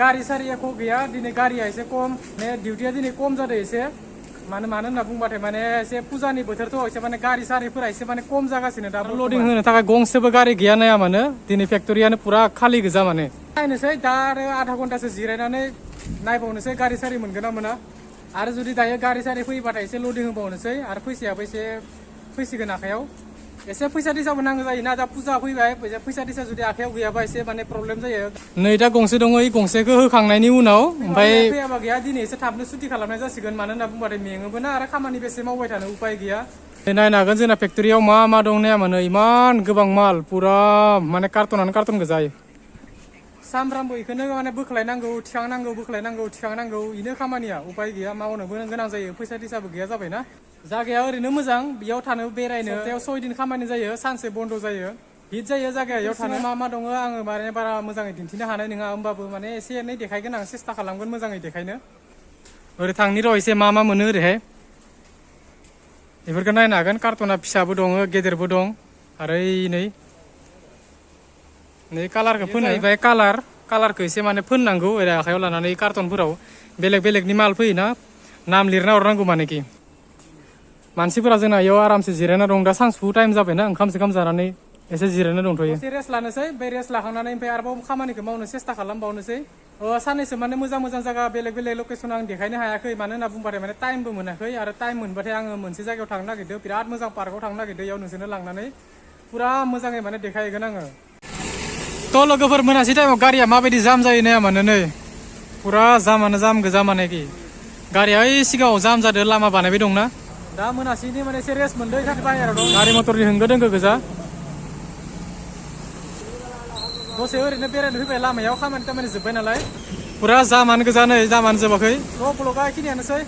गारि सारि एख' गैया दिनै गारिया एसे खम माने डिउटिया दिनै खम जादों एसे मानो होनना बुंबाथाय माने एसे फुजानि बोथोरथ' एसे माने गारि सारिफोरा एसे माने खम जागासिनो दा लडिं होनो थाखाय गंसेबो गारि गैया नाया मानो दिनै फेक्टरियानो पुरा खालि गोजा माने नायनोसै दा आरो आधा घन्टासो जिरायनानै नायबावनोसै गारि सारि मोनगोन ना मोना आरो जुदि दायो गारि सारि फैबाथाय एसे लडिं होबावनोसै आरो फैसायाबो एसे फैसिगोन आखायाव एसे फैसा दिसाबो नांगौ जायोना दा फुजा फैबाय फैसा दिसा जुदि आखायाव गैयाबा एसे माने प्रब्लेम जायो नै दा गंसे दङ ओइ गंसेखौ होखांनायनि उनाव ओमफ्राय फैयाबा गैया दिनै एसे थाबनो सुटि खालामनाय जासिगोन मानो होनना बुंबाथाय मेङोबो ना आरो खामानि बेसे मावबाय थानो उपाय गैया नायनो हागोन जोंना फेक्टरियाव मा दं नाया मानो इमान गोबां माल पुरा माने कार्टनानो कार्टन गोजायो सामफ्रामबो बेखौनो माने बोख्लायनांगौ थिखांनांगौ इनो खामानिया उपाय गैया मावनोबो गोनां जायो फैसा दिसाबो गैया जाबायना जायगाया ओरैनो मोजां बेयाव थानो बेरायनो सप्तायाव 6 दिन खामानि जायो सानसे बन्द जायो हिट जायो जायगायाव थानो मा दङ आङो माने बारा मोजाङै दिन्थिनो हानाय नङा होमबाबो माने एसे एनै देखायगोन आं सेस्था खालामगोन मोजाङै देखायनो ओरै थांनि र' एसे मा मोनो ओरैहाय बेफोरखौ नायनो हागोन कार्टना फिसाबो दङ गेदेरबो दं आरो नै कालारखौ फोनहैबाय कालारखौ एसे माने फोननांगौ ओरै आखायाव लानानै कार्टनफोराव बेलेगनि माल फैयोना नाम लिरना हरनांगौ मानेखि मानसिफोरा जोंना इयाव आरामसे जिरायना दं दा सानसुफु टाइम जाबायना ओंखाम जानानै एसे जिरायना दंथ'यो एसे रेस्ट लानोसै बे रेस्ट लाखांनानै ओमफ्राय आरोबाव खामानिखौ मावनो सेस्था खालामबावनोसै साननैसो माने मोजां जायगा बेलेग लकेसन आं देखायनो हायाखै मानो होनना बुंबाथाय माने टाइमबो मोनाखै आरो टाइम मोनबाथाय आङो मोनसे जायगायाव थांनो नागिरदों बिराद मोजां पार्कआव थांनो नागिरदों इयाव नोंसोरनो लांनानै पुरा मोजाङै माने देखायहैगोन आङो थ' लोगोफोर मोनासै टाइमाव गारिया माबायदि जाम जायो नाया मानो नै पुरा जामानो जाम गोजा मानेखि गारिया ओइ सिगाङाव जाम जादों लामा बानायबाय दंना दा मोनासिनि माने एसे रेस्ट मोनदों खाथि बाहेराव दं गारि मटरनि होंगो दोंगो गोजा दसे ओरैनो बेरायनो फैबाय लामायाव खामानि जोब्बाय नालाय पुरा जामानो गोजा नै जामानो जोबाखै ब्लगा बेखिनियानोसै